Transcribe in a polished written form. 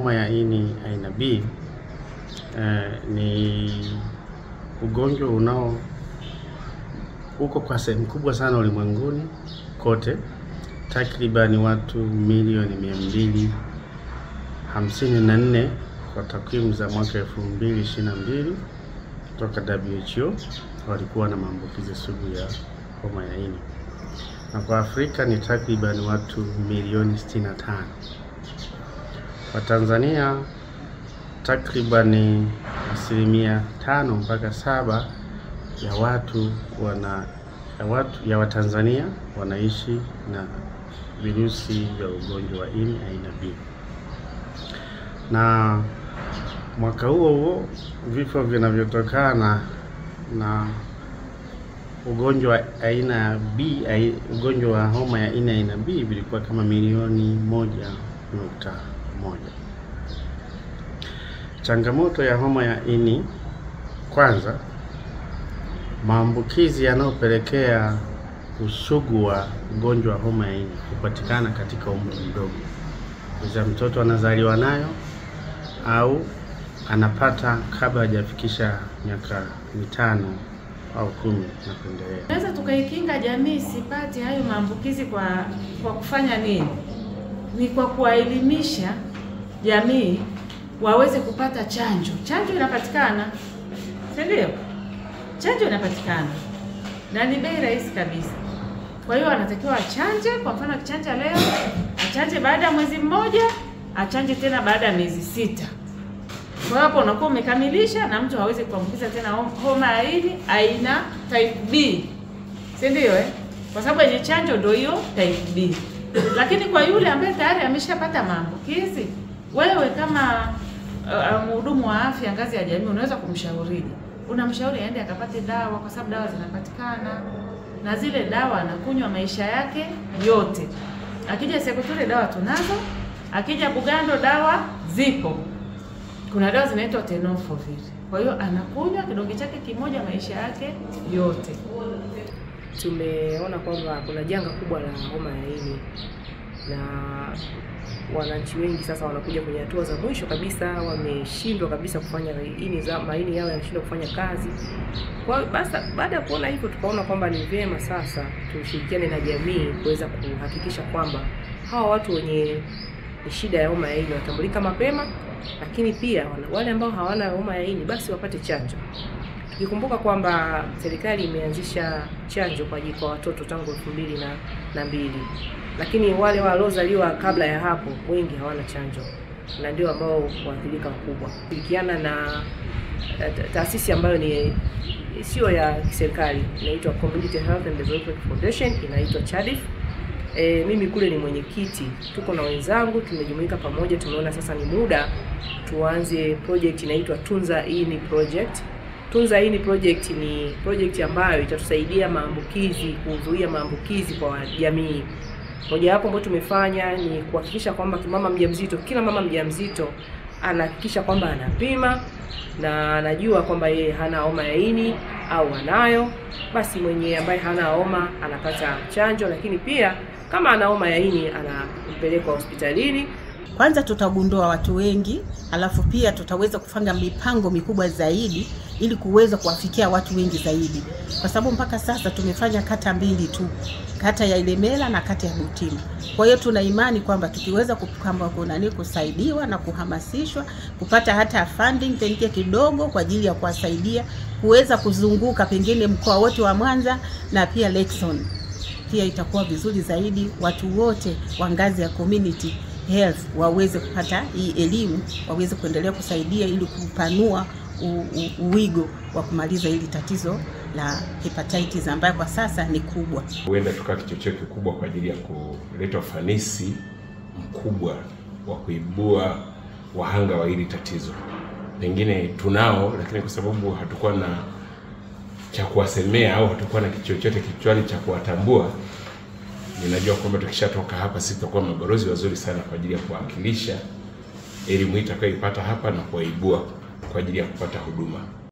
homa ya ini aina B ni ugonjwa unao uko kwa sehemu kubwa sana ulimwenguni kote. Takribani watu milioni 254 kwa takwimu za mwaka 2022 kutoka WHO walikuwa na maambukizi sugu ya homa ya ini. Na kwa Afrika ni takribani watu milioni 65. Kwa Tanzania takribani 5% mpaka 7% ya watu ya Watanzania wanaishi na virusi vya ugonjwa wa ini aina B. Na mwaka huo huo vifo vinavyotokana na ugonjwa aina B, ugonjwa wa homa ya ini aina B vilikuwa kama milioni 1.1. Changamoto ya homa ya ini, kwanza, maambukizi yanayopelekea usugu wa ugonjwa wa homa ya ini hupatikana katika umri mdogo. Kwa mtoto anazaliwa nayo au anapata kabla hajafikisha miaka 5 au 10 na kuendelea. Tunaweza tukaikinga jamii isipate hayo maambukizi kwa kufanya nini? Ni kwa kuwaelimisha jamii waweze kupata chanjo. Chanjo inapatikana, si ndio? Chanjo inapatikana na ni bei rahisi kabisa. Kwa hiyo anatakiwa achanje. Kwa mfano akichanja leo, achanje baada ya mwezi mmoja, achanje tena baada ya miezi 6. Kwa hiyo hapo unakuwa umekamilisha na mtu hawezi kuambukiza tena homa ya ini aina type B. Si ndio eh? Kwa sababu yenye chanjo ndio hiyo type B. Lakini kwa yule ambaye tayari ameshapata maambukizi, wewe kama mhudumu wa afya ngazi ya jamii unaweza kumshauri. Unamshauri aende akapate dawa, kwa sababu dawa zinapatikana na zile dawa anakunywa maisha yake yote. Akija Sekutule dawa tunazo, akija Bugando dawa zipo. Kuna dawa zinaitwa Tenofovir. Kwa hiyo anakunywa kidonge chake kimoja maisha yake yote. Tumeona kwamba kuna janga kubwa la homa ya ini na wananchi wengi sasa wanakuja kwenye hatua za mwisho kabisa, wameshindwa kabisa kufanya ini za maini yao yanashindwa kufanya kazi. Kwa basi baada ya kuona hivyo tukaona kwamba ni vyema sasa tushirikiane na jamii kuweza kuhakikisha kwamba hawa watu wenye shida ya homa ya ini watambulika mapema, lakini pia wale ambao hawana homa ya ini basi wapate chanjo. Tukikumbuka kwamba serikali imeanzisha chanjo kwa ajili kwa watoto tangu 2002. Lakini wale waliozaliwa kabla ya hapo wengi hawana chanjo na ndio ambao waathirika wakubwa. Kushirikiana na taasisi ambayo ni sio ya serikali, inaitwa Community Health and Development Foundation, inaitwa CHADIF. Mimi kule ni mwenyekiti, tuko na wenzangu, tumejumuika pamoja, tumeona sasa ni muda tuanze project inaitwa Tunza Ini Project. Tunza Ini Project ni project ambayo itatusaidia maambukizi, kuzuia maambukizi kwa jamii. Moja wapo ambayo tumefanya ni kuhakikisha kwamba mama mjamzito, kila mama mjamzito anahakikisha kwamba anapima na anajua kwamba yeye hana homa ya ini au anayo. Basi mwenye ambaye hana homa anapata chanjo, lakini pia kama ana homa ya ini anapelekwa hospitalini. Kwanza tutagundua watu wengi, alafu pia tutaweza kufanya mipango mikubwa zaidi ili kuweza kuwafikia watu wengi zaidi. Kwa sababu mpaka sasa tumefanya kata 2 tu, kata ya Ilemela na kata ya Butima. Kwa hiyo tuna imani kwamba tukiweza kusaidiwa na kuhamasishwa, kupata hata funding pengine kidogo kwa ajili ya kuwasaidia kuweza kuzunguka pengine mkoa wote wa Mwanza na pia Lake Zone, pia itakuwa vizuri zaidi watu wote wa ngazi ya community health waweze kupata hii elimu, waweze kuendelea kusaidia ili kupanua uwigo wa kumaliza hili tatizo la hepatitis ambayo kwa sasa ni kubwa. Huenda tukawa kichocheo kikubwa kwa ajili ya kuleta ufanisi mkubwa wa kuibua wahanga wa hili tatizo. Pengine tunao, lakini kwa sababu hatukuwa na cha kuwasemea au hatukuwa na kichochote kichwani cha kuwatambua, ninajua kwamba tukishatoka hapa sisi tutakuwa mabalozi wazuri sana kwa ajili ya kuwakilisha elimu itakayoipata hapa na kuwaibua kwa ajili ya kupata huduma.